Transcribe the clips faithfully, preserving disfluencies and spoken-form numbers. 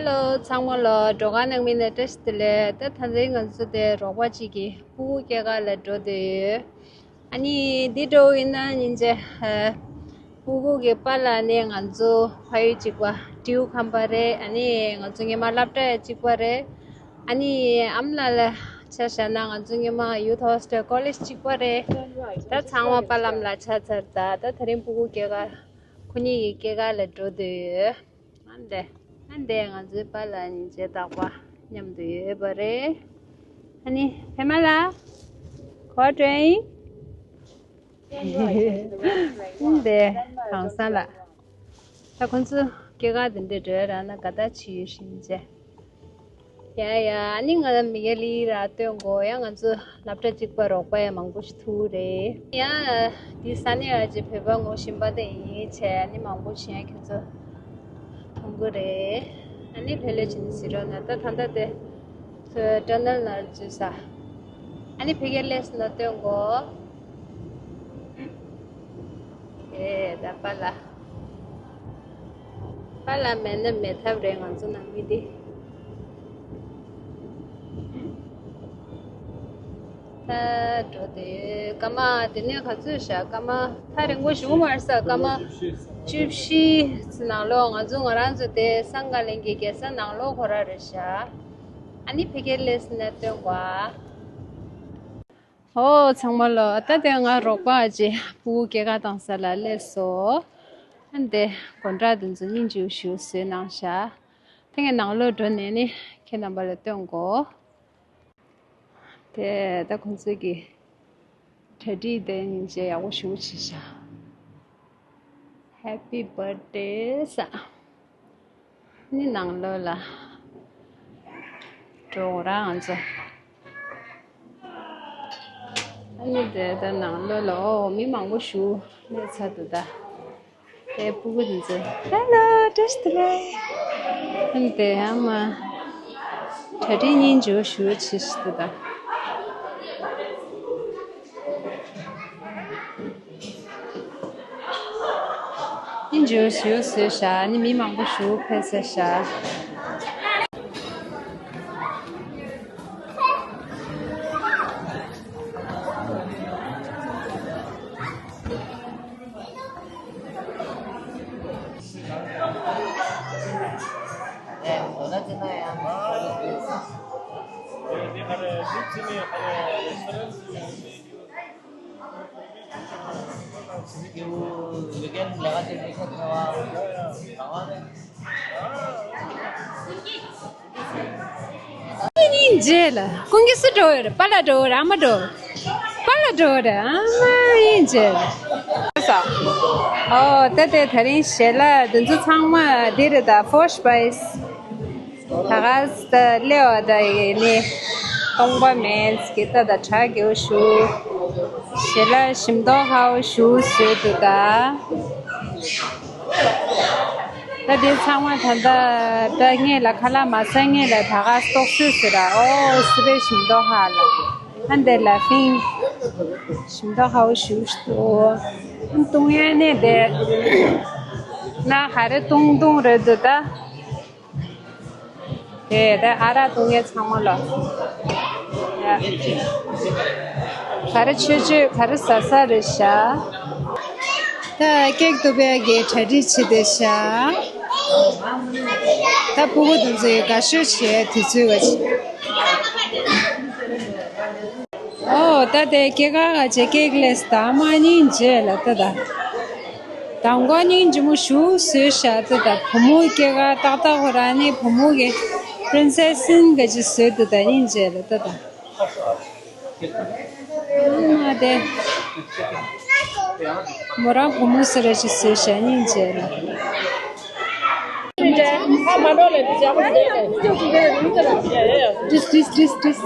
ཧེ་ལོ། ཚང་མ་ལ་འགྲོ་ཁ་ནང་མི་ནས་བཀྲ་ཤིས་བདེ་ལེགས། ད་ད་ལྟའི་ང་ཚོ་དེ་རོགས་པ་གཅིག་གི་ཕྲུ་གུ་སྐྱེས་སྐར་ལ་འགྲོ་བསྡད་ཡོད། ཨ་ནི་འདི་འགྲོ་ཡིན་ན་ཉིན་བྱེད་ཕྲུ་གུ་གི་པཱ་ལགས་ནི་ང་ཚོ་ཕ་ཡུལ་གཅིག་པ་ཀྲིའུ་ཁམས་པ་རེད། ཨ་ནི་ང་ཚོ་སྔོན་མ་སློབ་གྲྭ་ཡང་གཅིག་པ་རེད། ཨ་ནི་ཨ་མ་ལགས་ལ་ཆ་བཞག་ན་ང་ཚོ་སྔོན་མ་ཡུ་ཐི་ཧོ་སི་ཊལ་ཀོ་ལེཇ་གཅིག་པ་རེད། ད་ཚང་མ་པཱ་ལགས་ལ་ཆ་ཚར། ད་ད་དེ་རིང་ཕྲུ་གུ་སྐྱེས་སྐར་ཁོ་གཉིས་ཀྱི་སྐྱེས་སྐར་ལ་འགྲོ་བསྡད་ཡོད། ཨ་འདས། ཨ་འདས་ང་ཚོའི་པཱ་ལགས་ཉིན་བྱེད་རྟག་པར་མཉམ་དུ་ཡོད་པ་རེད། ཨ་ནི་ཕེ་མ་ལགས། གོ་དྲན་ཡིན། ཨ་འདས་གང་ས་ལགས། ད་ཁོང་ཚོ་སྐྱེས་སྐར་དེ་འདྲའི་འགྲོ་ཡ་རག་ན་དགའ་ཐག་ཆོད་ཡོད་ཤིང་བྱས། ཡ་ཡ། ཨ་ནི་ང་མི་གེ་ལི་ར་སྟོན་གོ། ཡ་ང་ཚོ་སློབ་གྲྭ་གཅིག་པ་རོགས་པ་ཡ་མང་པོ་ཞིག་ཐུག་རེད། ཡ་འདི་ས་གནས་ཨ་ཅེ་བོད་པ་ངོ་ཤེས་པ་དེ་ཡིན་བྱས། ཨ་ནི་མང་པོ་ཞིག་ཡ་ཁྱོད་ཚོ་མཐོང་གི་རེད། ཨ་ནི་ལྷོད་ལྷོད་བྱས་ནས་གཟིགས་རོགས་གནང་། ད་ད་ལྟ་དེ་ཚོ་ཊ་ནལ་ནང་འཛུལ་ས། ཨ་ནི་ཕ་གིར་སླེབས་སོང་ན་སྟོན་གོ། ཨེ་ད་པཱ་ལགས། པཱ་ལགས་མེད་ན་མེད་ཐབས་རེད་ང་ཚོ་ནང་མི་འདི། ད་འགྲོ་དེ་སྐར་མ་དེ་ནས་ག་ཚོད་བཞག་སྐར་མ་ཐག་རིང་པོ་ཞིག་མ་རེད་ས། སྐར་མ་བཅུ་བཞི་ནང་ལོགས། ང་ཚོ་ང་རང་ཚོ་དེ་སང་ག་ལེན་གི་རྒྱལ་ས་ནང་ལོགས་ཁོ་ར་རེད་བཞག་ཨ་ནི་ཕ་གིར་སླེབས་སོང་ན་སྟོན་གོ་ཨ། ཨོ་ཚང་མ་ལོ། ད་དེ་ང་རོགས་པ་ཨ་ཅེ་ཕྲུ་གུ་སྐྱེས་སྐར་བཏང་ས་ལ་སླེབས་སོང་། ཨ་འདས་དགོང་དག་དེ་ཚོ་སྙིང་རྗེ་པོ་ཞེ་པོ་བཟོས་གནང་བཞག་དེ་ངས་ནང་ལོགས་འགྲོ་ནས་ནི་ཁྱེད་རྣམ་པ་ལ་སྟོན་གོ། དེ་ད་ཁོང་ཚོ་གི་གྲ་སྒྲིག་དེ་སྙིང་རྗེ་ཡག་པོ་ཞེ་པོ་བྱས་བཞག Happy birthday ཟེར། ནི་ནང་ལོགས་ལ་འགྲོ་ར་ང་ཚོ། ཨ་ནི་དེ་ད་ནང་ལོགས་ལ་ཨོ་མི་མང་པོ་ཞིག་སླེབས་ཚར་འདུག་ད་དེ་ཕྲུ་གུ་དེ་ཚོ་ཧེ་ལོ་བཀྲ་ཤིས་བདེ་ལེགས། ཨ་ནི་དེ་ཡང་མ་གྲ་སྒྲིག་སྙིང་རྗེ་པོ་ཞེ་པོ་བྱས་འདུག་ད། ཨིན་ཇོ་ཞུ་ཟེར་ཤག་ནི་མི་མང་པོ་ཞིག་ཕེབས་ཟེར་ཤག་ཨིན་ཇེ་ལ་ཀུན་གྱི་སུ་འགྲོ་ཡོད་རེད། པཱ་ལགས་འགྲོ་རེད། ཨ་མ་འགྲོ། པཱ་ལགས་འགྲོ་རེད། ཨ་མ་ཨིན་ཇེ་ལ། ཨོ་ད་དེ་ད་རིང་ཞལ་ལག་འདི་ཚོ་ཚང་མ་འདི་རེད། ད་ཕོ་ཤ་པའི་སི། ད་ག་ས་ད་སླེབས་པ་ད་ཡིན་ནི་སྟོང་པ་མེད་ཀི་ད་ད་དྲག་གི་འོ་ཞུ། ཞལ་ལག་ཞིམ་མདོག་ཧ་འོ་ཞུ་ཟོས་འདུག་ད། ད་དེ་ཚང་མ་ད་ད་ད་ངས་ལ་ཁ་ལག་མ་ཟ་ངས་ལ་ད་ག་ས་ཏོག་ཙམ་ཟོས་ར། ཨོ་སི་པེ་ཞིམ་མདོག་ཧ་ལ་ཧ་འདི་ལ་ཕིང་ཞིམ་མདོག་ཧ་འོ་ཞུ་ཞུ་འདུག་ཨ་བཏུང་ཡ་ནས་དེ་ན་ཧ་རེ་བཏུང་བཏུང་རེད་འདུག་ད། དེ་དེ་ཨ་རག་བཏུང་ཡས་ཚང་མ་ལ། ག་རེ་ཆོས་ཆོས་ག་རེ་ཟ་ས་རེད་ཤག་ད་ཀེག་གཏུབ་ཡས་ཀྱི་གྲ་སྒྲིག་བྱེད་བསྡད་ཤག་ད་ཕྲུ་གུ་དེ་ཚོས་དགའ་ཤོས་བྱེད་དུས་ཚོད་ག་ཅིག་ཨོ་ད་དེ་སྐྱེས་སྐར་ག་ཅེ་ཀེག་ལས་ད་མ་ཉིན་རྗེས་ལ་ད་ད། དང་པོ་ཉིན་རྗེ་མོ་ཞུ་ཟོས་ཤ་ད་ད་བུ་མོ་སྐྱེས་སྐར་ཏག་ཏག་ཁོ་རང་ནི་བུ་མོ་གི་པི་རིན་སེ་སིན་ག་ཅེ་ཟོས་ད་ད་ཉིན་རྗེས་ལ་ད་ད། ཨ་མ་དེ། མོ་རང་བུ་མོ་ཟེར་ར་ཅེ་ཟོས་ཤ་ཉིན་རྗེས་ལ། This, this, this, this.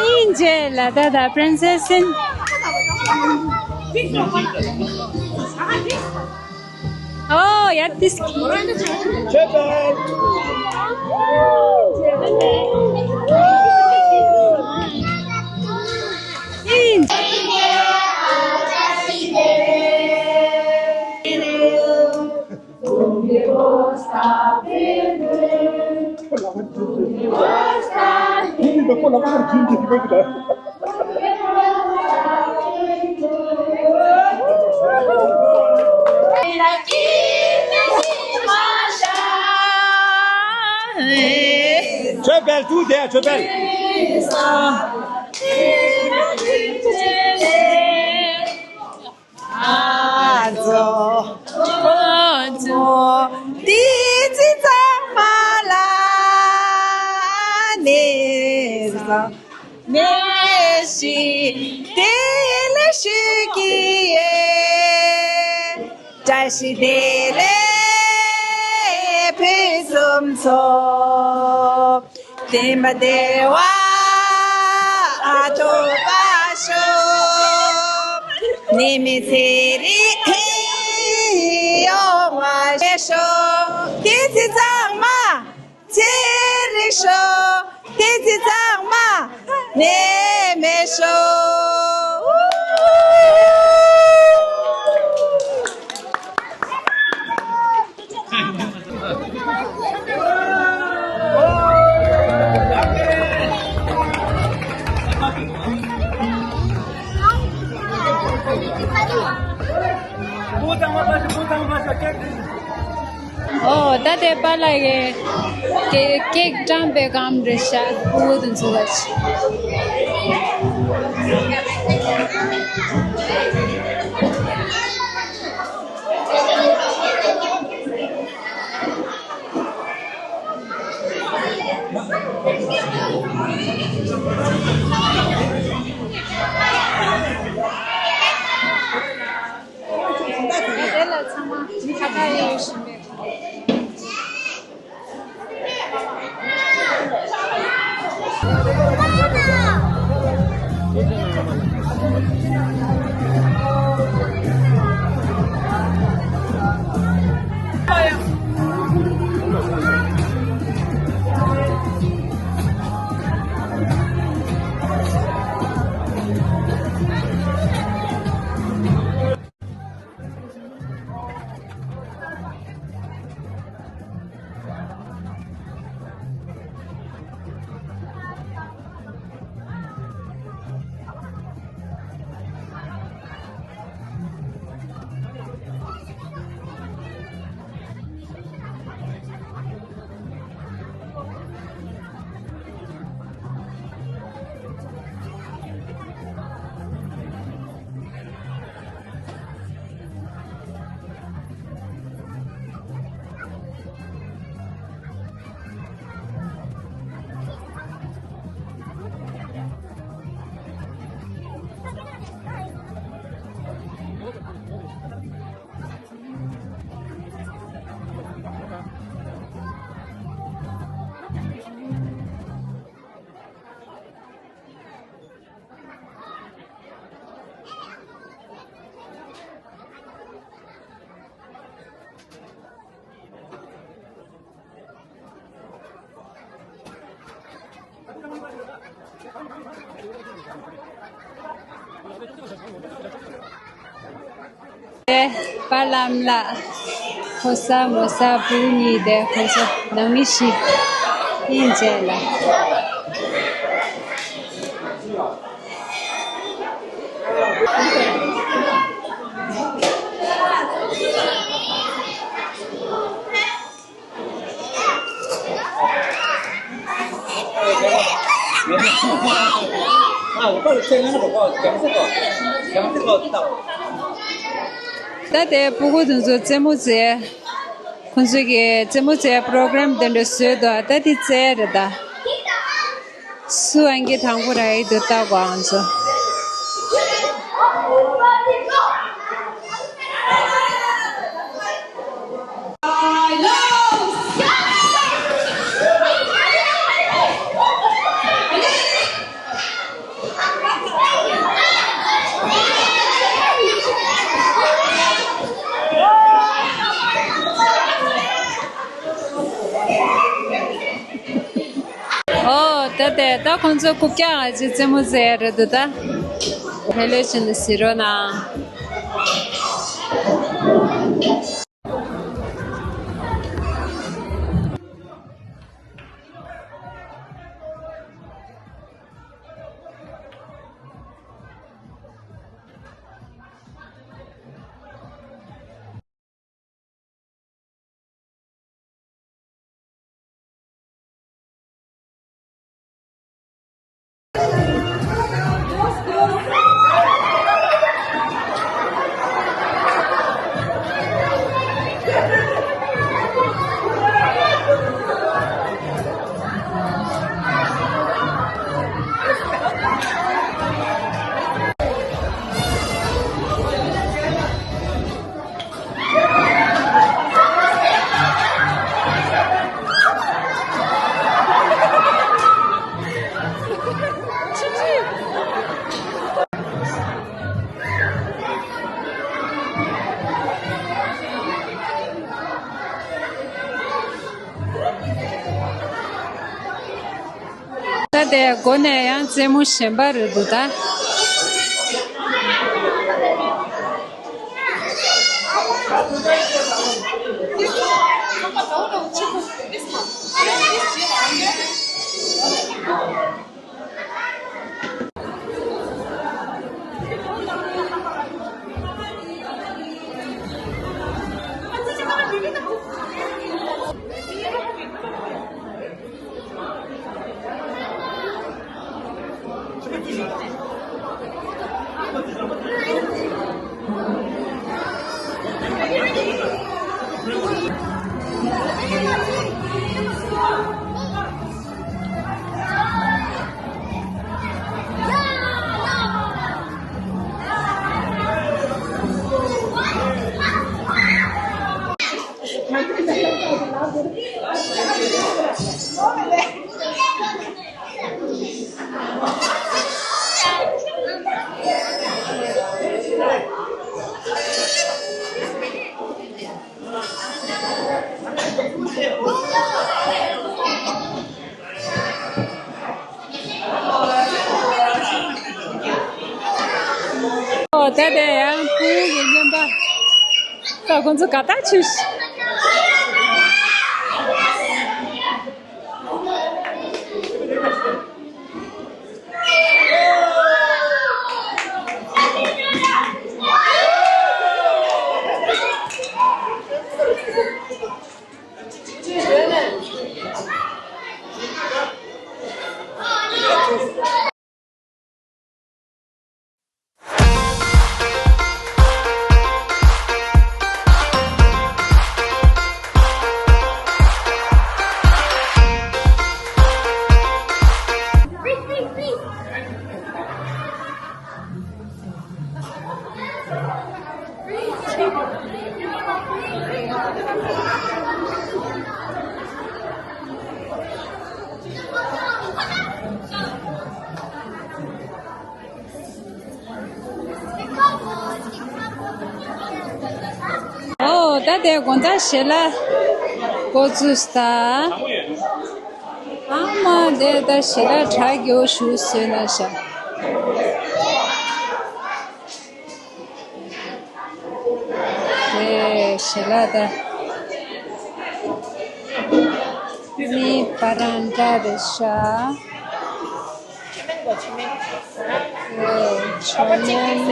ཉིན་རྗེས་ལ་ད་ད་པི་རིན་སེ་སིན། Oh, yeah, this. མཆོད་པའི་ཐུགས་དེ་མཆོད་པའི། ཨ་ཙོ། ཨ་ཙོ། དེ་ཚེ་ཚང་མ་ལ་ནས་བཟང་ནས་ཤིག་དེ་ལས་ཤིག་གི་ཡེ། བཀྲ་ཤིས་བདེ་ལེགས་ཕུན་སུམ་ཚོགས། བསྟན་པ་བདེ་བ་ཐོབ་པར་ཤོག། ནད་མེད་ཚེ་རིང་ཡོང་བར་ཤོག། བསྟན་འཛིན་གཙང་མ་ཚེ་རིང་ཤོག། བསྟན་འཛིན་གཙང་མ་ནད་མེད་ཤོག། ཨོ། ད་དེ་པཱ་ལགས་ཀྱིས་ཀེ་ཀེག་བཀྲམ་པའི་སྒམ་རེད་ཤག། ཕྲུ་གུ་དེ་ཚོ་ལ། དེ་ལ་ཚང་མ་ཁ་ཁ་ཡོད་བཞིན་པའི། པཱ་ལགས་ལ་ཕོ་གསར་མོ་གསར་བུ་གཉིས་དེ་ཁོང་ཚོ་ནང་མི་ཞིག་ཡིན་བྱས་ལ། ད་དེ་ཕྲུ་གུ་དེ་ཚོ་རྩེད་མོ་རྩེ། ཁོང་ཚོ་གི་རྩེད་མོ་རྩེ་པྲོ་གྲམ་དེ་འདྲ་བཟོས་འདུག་ད་དེ་རྩེ་རེད་ད། སུ་ཨང་ཀི་དང་པོ་རག་གི་འདུག་ལྟ་དགོས་ཨང་ཚོ། ཨོ། ད་དེ་ད་ཁོང་ཚོ་རྐུབ་བཀྱག་ང་ཅི་རྩེད་མོ་རྩེ་ཡ་རེད་འདུག་ད་ཧེ་ལོ་བྱས་ནས་གཟིགས་རོགས་གནང་། ད་དེ་སྒོ་ནས་ཡང་རྩེད་མོ་གཞན་པ་རེད་འདུག་ད། ཨོ་དེ་དེ་ཡང་སྤུ་གུ་གི་རྔན་པ། ད་ཁོང་ཚོ་ག་ད་ཆུ་ཤི། ཨོ་ད་དེ་དགོང་དག་ཞལ་ལག་འགོ་བཙུགས་ས། ཨ་མ་དེ་ད་ཞལ་ལག་གྲ་རྒྱས་པོ་ཞིག་བཟོས་གནང་ཤག་དེ་ཞལ་ལག་ད་མི་པ་རང་འདྲ་རེད་ཤག་དེ་ཆོ་ཉན།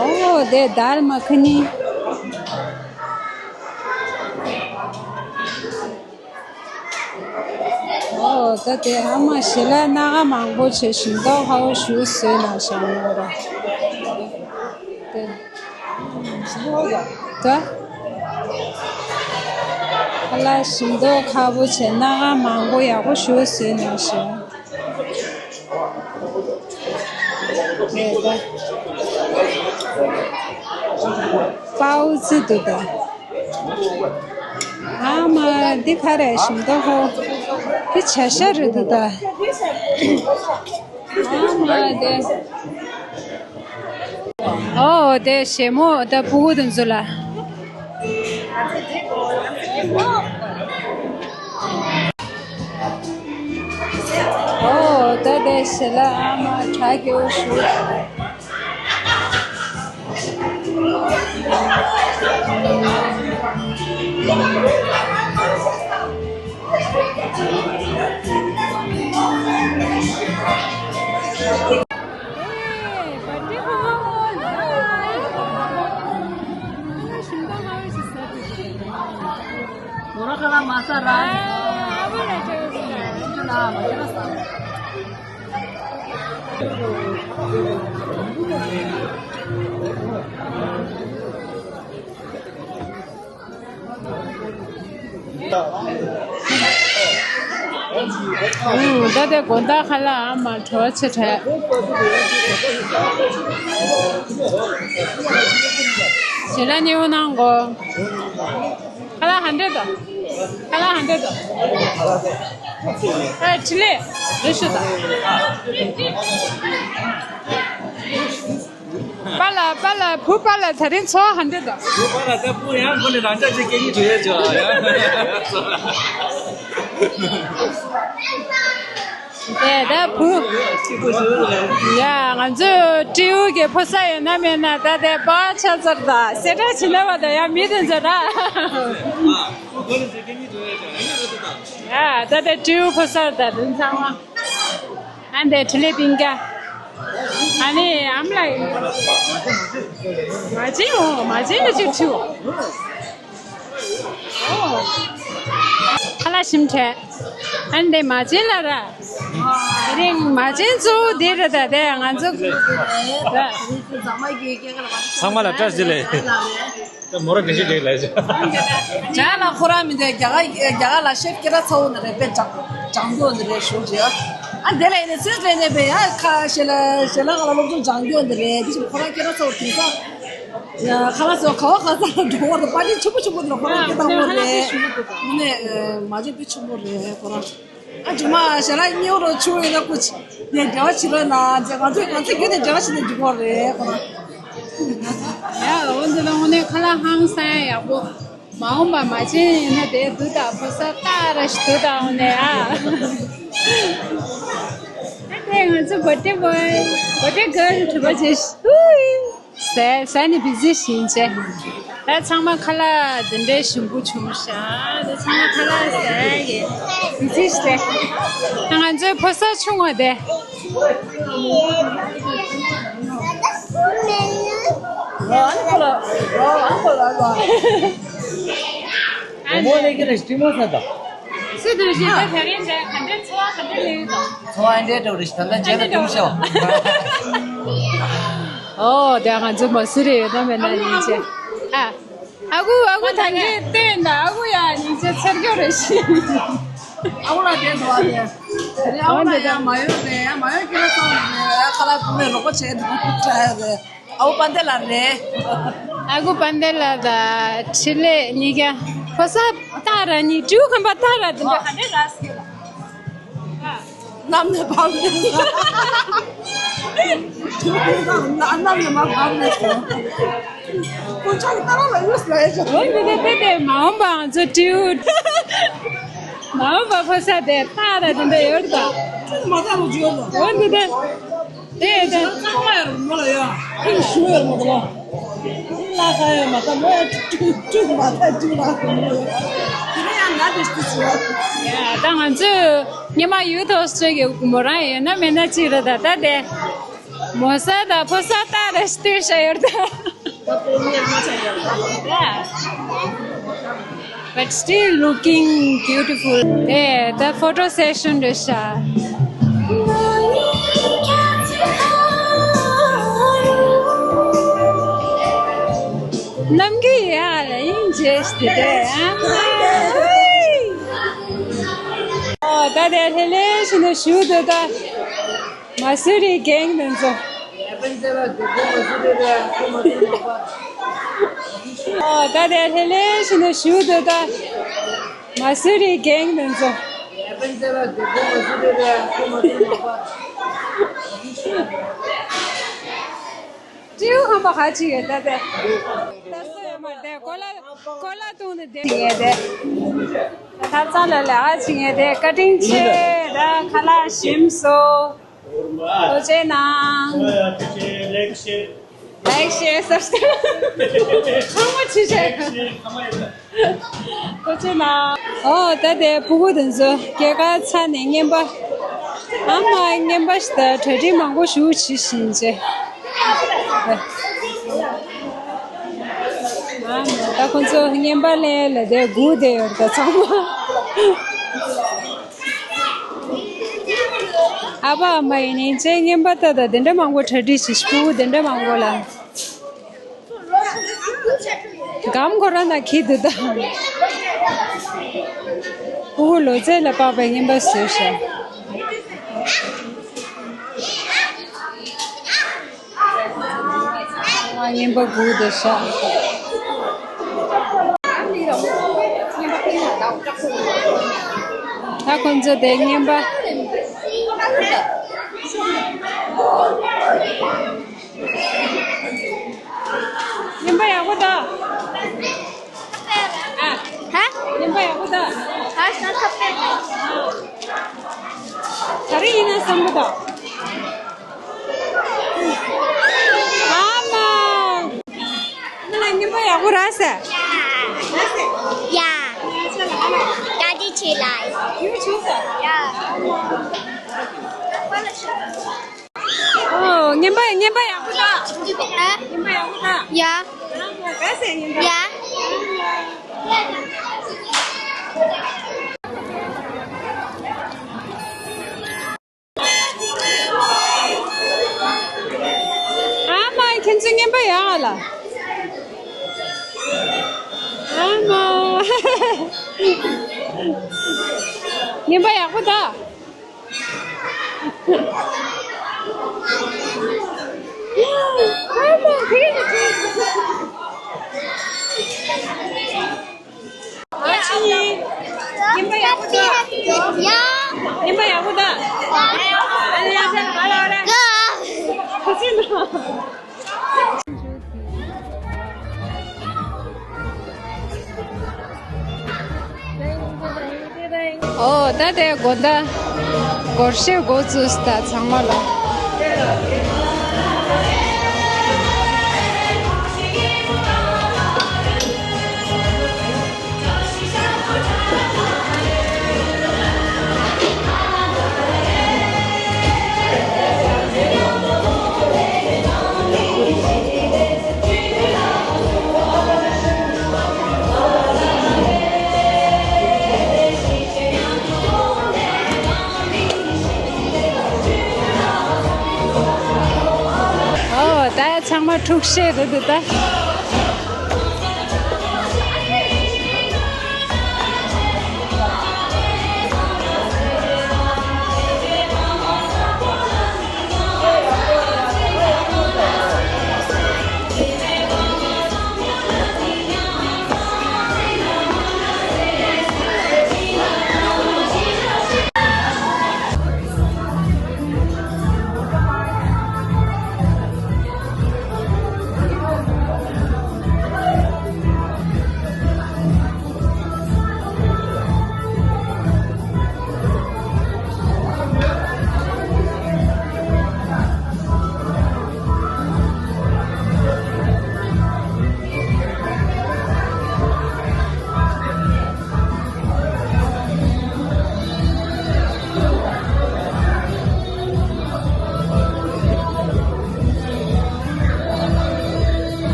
ཨོ་དེ་དཱལ་མ་ཁ་ནི། ཨོ་ད་དེ་ཨ་མ་ཞལ་ལག་སྣ་ཁ་མང་པོ་བྱས། ཞིམ་མདོག་ཁ་པོ་ཞིག་བཟོས་གནང་ཤག་ཡོད་ར། དེ་ད་ཁ་ལག་ཞིམ་མདོག་ཁ་པོ་བྱས། སྣ་ཁ་མང་པོ་ཡག་པོ་ཞིག་བཟོས་གནང་ཤག་དེ་ད་པའོ་ཙི་འདུག་ད། ཨ་མ་འདི་ག་རེ་ཞིམ་མདོག་ཁ་པོ། འདི་བྱ་ཤ་རེད་འདུག་ད། ཨ་མ་དེ། ཨོ་དེ་ཞལ་མོ་ད་སྤུ་གུ་དེ་ཚོ་ལ། ཨོ་ད་དེ་ཞལ་ལག་ཨ་མ་གྲ་རྒྱས་པོ་ཞིག་ད་དེ་དགོང་དག་ཁ་ལག་ཨ་མ་བྲོ་བ་ཆེ་དྲགས། ཞལ་ལག་མཉེས་པོ་གནང་གོ། ཁ་ལག་ཧན་ཏེ་དོ། ཁ་ལག་ཧན་ཏེ་དོ། ཨ་ཁྲི་ལེ་རེ་ཞུ་དང་། པཱ་ལགས་པཱ་ལགས་བུ་པཱ་ལགས་ད་རིང་འཚོ་བ་ག་འདྲ་འདུག་བུ་པཱ་ལགས་ད་བུ་ཡང་ཁོ་ནི་རང་ཅག་ཅིག་སྐད་གཉིས་བྲོ་ཡས་ཅོ་ཡ། དེ་ད་བུ། ཡ་ང་ཚོས་སྤྲེའུ་གི་ཕོ་གསར་ཡོད་ན་མེད་ན་ད་དེ་པར་ཆ་ཚར་ད་གསལ་བསྒྲགས་བྱེད་ན་བ་ད་ཡ་མི་དེ་ཚོ་ར། ཡ་ད་དེ་སྤྲེའུ་ཕོ་གསར་ད་དེ་ཚང་མ། ཨ་འདི་ཁྲི་ལེ་པིང་ཀ་ཨ་ནི་ཨམ་ལ་ཡིན། མ་བྱན་འོ་མ་བྱན་ལ་ཅིག་ཁྲིའུ། ཨོ། ཁ་ལག་ཞིམ་དྲགས། ཨ་འདི་མ་བྱན་ལ་ར། དེ་རིང་མ་བྱན་གཙོ་བོ་འདི་རེད་ད་དེ་ང་ཚོ། ཚང་མ་ལ་བཀྲ་ཤིས་བདེ་ལེགས། ད་མོ་ར་བདེ་ཤིག་བདེ་ལེགས། རྒྱ་གར་ལ་ཁོ་རང་མི་འདུག་རྒྱ་གར་རྒྱ་གར་ལ་ཤེབ་སྐད་གྲགས་ཚ་བོ་འདི་རེད་པས་སྦྱང་སྦྱང་རྒྱུ་འདི་རེད་ཞུ་རྒྱུ། ཨ་འདི་ལ་ཡིན་ནས་སུས་ལས་ནས་པས་ཡ་ཁ་ཤེ་ལ་ཤེ་ལ་ང་ལ་སློབ་སྦྱོང་སྦྱང་རྒྱུ་འདི་རེད་འདི་ཞིག་ཁོ་རང་སྐད་གྲགས་ཚ་བོ་དེང་སང་ཁ་ལག་ཚོ་ག་བ་ག་ས་ལ་འགྲོ་བ་དང་པར་ཊི་ཆེན་པོ་ཆེན་པོ་འདི་ལ་ཁོ་རང་སྐད་གྲགས་མོ་རེད། ངོ་ནས་མ་བྱན་དཔེ་ཆེན་པོ་རེད་ཁོ་རང་། ཨ་ཇུ་མ་ཞལ་ལག་སྙིང་རོ་ཆུ་ཡིན་ན་ཀུ་ཆི་ནས་འབྲེལ་བ་བྱེད་རོགས་གནང་ཟེར། ང་ཚོས་ང་ཚོས་རྒྱུན་ནས་འབྲེལ་བ་བྱེད་ནས་འཇུག་གོ་རེད་ཁོ་རང་། ཡ་འོ་འདི་ལ་དངོས་གནས་ཁ་ལག་ཧང་སང་ཡག་པོ། མ་འོངས་པ་མ་བྱན་ཡིན་ན་དེ་འདུག་ད་ཕོ་གསར་སྟག་ར་ཞིག་འདུག་ད་འོ་ནས་ཨ། ཨ་དེ་ང་ཚོ་བར་ཐི་ཌེ་བྷོའི་བར་ཐི་ཌེ་གྷརལ་གྲུབ་པ་བྱས་ཤིག་ཟས་ཟས་ནི་བི་ཟི་ཞིག་ཡིན་ཅེ། ད་ཚང་མ་ཁ་ལག་འདི་འདྲའི་ཞིམ་པོ་བྱུང་ཤག་ད་ཚང་མ་ཁ་ལག་ཟས་ཡིན་བི་ཟི་ཞིག་ཟས། ད་ང་ཚོའི་ཕོ་གསར་ཆུང་བ་དེ། མོ་ལས་ཀྱི་རེ་སྟི་མོ་ས་ད། སུ་དུ་ཞིག་ད་དེ་རིང་འདྲ་ག་འདྲ་འཚོ་བ་ག་འདྲ་ལས་ཡོད་དོ། འཚོ་བ་འདྲ་འགྲོ་རེ་ཞིག་ད་ལྟ་རྗེས་ལ་ཐུག་ཤོག་ཨོ་དེ་ང་ཚོ་མ་སུ་རེ་ཡོད་ན་མེད་ན་ཡིན་ཅེ། ཨ། ཨ་ཁུ་ཨ་ཁུ་ད་གིན་བལྟས་ན་ཨ་ཁུ་ཡ་ཉིན་བྱེད་ཚར་རྒྱུ་རེད་ཤི། ཨ་ཁུ་ལ་བལྟས་འདུག་ཨ་ནི། ཨ་ཁུ་ལ་ཡ་མ་ཡོད་རེད་ཡ་མ་ཡོད་ཀྱི་རེད་སོང་ནས་ཡ་ཁ་ལག་བུ་མོས་རོགས་པ་བྱས་འདུག་ཨ་ཁུ་པན་ཏེ་ལ་རེད། ཨ་ཁུ་པན་ཏེ་ལ་དང་ཁྲི་ལེ་གཉིས་ཀ་ཕོ་གསར་སྟག་ར་གཉིས་སྤྲེའུ་ཁམ་པ་སྟག་ར་དེ་འདྲ་ག་འདྲ་ར་སྐྱེས་ལ། གནམ་ནས་བབས་ནས། གནམ་ནས་མར་བབས་ནས་སོང་། དཀོན་མཆོག་གི་ཏཱ་ལ་ལ་ཡོད་ཟེར་ཡ་ཅིག་འོ་འདི་འདྲ་དེ་དེ་མ་འོངས་པའང་ཚོ་སྤྲེའུ། མ་འོངས་པ་ཕོ་གསར་དེ་སྟག་ར་དེ་འདྲ་ཡོད་རེད་ད། མ་ད་རུ་བརྗོད་ལ། འོ་འདི་འདྲ། དེ་དེ། ཚང་མ་ཡོད་རེད་མོ་ལ་ཡ། ཁོས་ཞུ་ཡོད་མ་ད་ལ། ལ་ཁ་ཡོད་མ་ད་མོ་ཡ་ཀྲུག་ཀྲུག་མ་ད་ཀྲུག་ལ་ཁོ་མོ་ཡ། དེ་རིང་ཡང་ང་དེ་ཤི་སོང་། ཡ་ད་ང་ཚོས་སྔོན་མ་ཡུ་ཐོག་སྤྲོད་ཀྱི་མོ་རང་ཡོད་ན་མེད་ན་ཅི་རེད་ད་ད་དེ། མོ་ས་དང་ཕོ་ས་སྟག་རེ་ཞིག་སྟོན་བྱ་ཡོད་ད། But still looking beautiful. ཨེ་ད་ཕོ་ཊོ་སེ་ཤོན་རེད་ཤག་ནམ་གི་ཡ་ལ་ཡིན་རྗེས་དེ་དེ་ཨ། ཨོ་ད་དེ་ལྷེ་ལྷེ་ཞིག་ནས་ཞུ་འདོད་ད། མ་སུ་རི་གེང་དེ་ཚོ། ཨོ་ད་དེ་ལྷེ་ལྷེ་ཞིག་ནས་ཞུ་འདོད་ད། མ་སུ་རི་གེང་དེ་ཚོ། སྤྲེའུ་ཁམས་པ་ཁ་ཅིག་ཡོད་ད་དེ། ད་སུ་ཡོད་མ་དེ་གོ་ལ་གོ་ལ་བཏུང་ནས་བསྡད་ངེས་དེ། ད་ཐབ་ཚང་ལ་ལས་ཨ་ཅིག་ངེས་དེ་བཀའ་དྲིན་ཆེ་ད་ཁ་ལག་ཞིམ་སོ། ཐུགས་རྗེ་གནང་། ལེགས་བཤད། ལེགས་བཤད་ཟེར་ཏེ། ཁ་མོ་ཆེ་ཆེ། ལེགས་བཤད་ཁ་མོ་ཡོད། ཐུགས་རྗེ་གནང་། ཨོ་ད་དེ་ཕྲུ་གུ་དེ་ཚོ་སྐྱེས་སྐར་ཚར་ནས་རྔན་པ། ཨ་མ་རྔན་པ་ཞིག་དང་གྲ་སྒྲིག་མང་པོ་ཞིག་བྱེད་བཞིན་བྱས། ཨ་ད་ཁོ་ཚོ་རྔན་པ་ལེན་ལ་དེ་སྒུག་བསྡད་ཡོད་རེད་ད་ཚང་མ། ཨ་ཕ་ཨ་མ་ཡིན་ནའི་ཅེ་རྔན་པ་ལྟ་དང་དེ་འདྲ་མང་པོ་གྲ་སྒྲིག་བྱེད་ཕྲུ་གུ་དེ་འདྲ་མང་པོ་ལ། སྒམ་ཁོ་རང་ན་འཁྱེར་འདུག་ད། ཕྲུ་གུ་ལོ་ཚད་ལ་དཔག་པའི་རྔན་པ་བཟོས་ཤག་རྔན་པ་སྒུག་བསྡད་ཤག་ད་ཁོ་ཚོ་དེ་རྔན་པ། ད། ཨ། ཧ། ཉན་པ་ཡག་པོ་ད། ཧ་ཤ་ཁ་པེ། ད་རེས་ཡིན་ན་བསམ་པ་ད། ཨ་མ། ང་ལ་ཉན་པ་ཡག་པོ་རག་ཟེར། ཡ། ཡ། ཨོ། ཉན་པ་ཉན་པ་ཡག་པོ་ད། ཨ། ཉན་པ་ཡག་པོ་ད། ཡ། རང་ག་ཟེར་ཉན་པ། ཡ། ཨ་མ། ཁྱེད་ཚོ་ཉན་པ་ཡག་ལ། ཨ་མ། ཉན་པ་ཡག་པོ་ད། ཉན་པ་ཡག་པོ་ད། ཉན་པ་ཡག་པོ་ད། ཨ་ལེ་ཡ་ཟེར་ག་ལ་རེད། ག་ཟེར་ན། ཨོ། ད་དེ་དགོང་དག་སྒོར་གཞས་འགོ་བཙུགས་ད་ཚང་མ་ལ། ཨོ། ད་ཚང་མ་འཁྲུག་གཞས་རེད་འདུག་ད།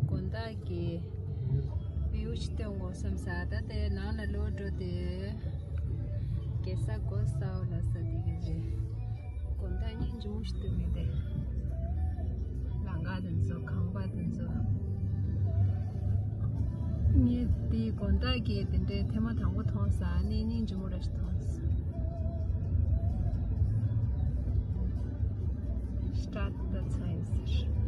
དགོང་དག་གི་བིའུ་ཅིག་སྟོན་དགོས་བསམ་ས། ད་དེ་ནང་ལ་ལོག་འགྲོ་དེ། གེ་སར་གོ་ས་འོ་ལ་ས་དེ་གི་རེད། དགོང་དག་སྙིང་རྗེ་མོ་ཞིག་འདུག་མི་དེ། ལམ་ཁ་དེ་ཚོ་ཁང་པ་དེ་ཚོ། ངས་དེ་དགོང་དག་གི་དེ་འདྲའི་ཐེངས་མ་དང་པོ་མཐོང་ས་ནི་སྙིང་རྗེ་མོ་ར་ཞིག་མཐོང་སོང་། སྟྲ་ཏི་ད་ཚ་ཡིན་ཟེར།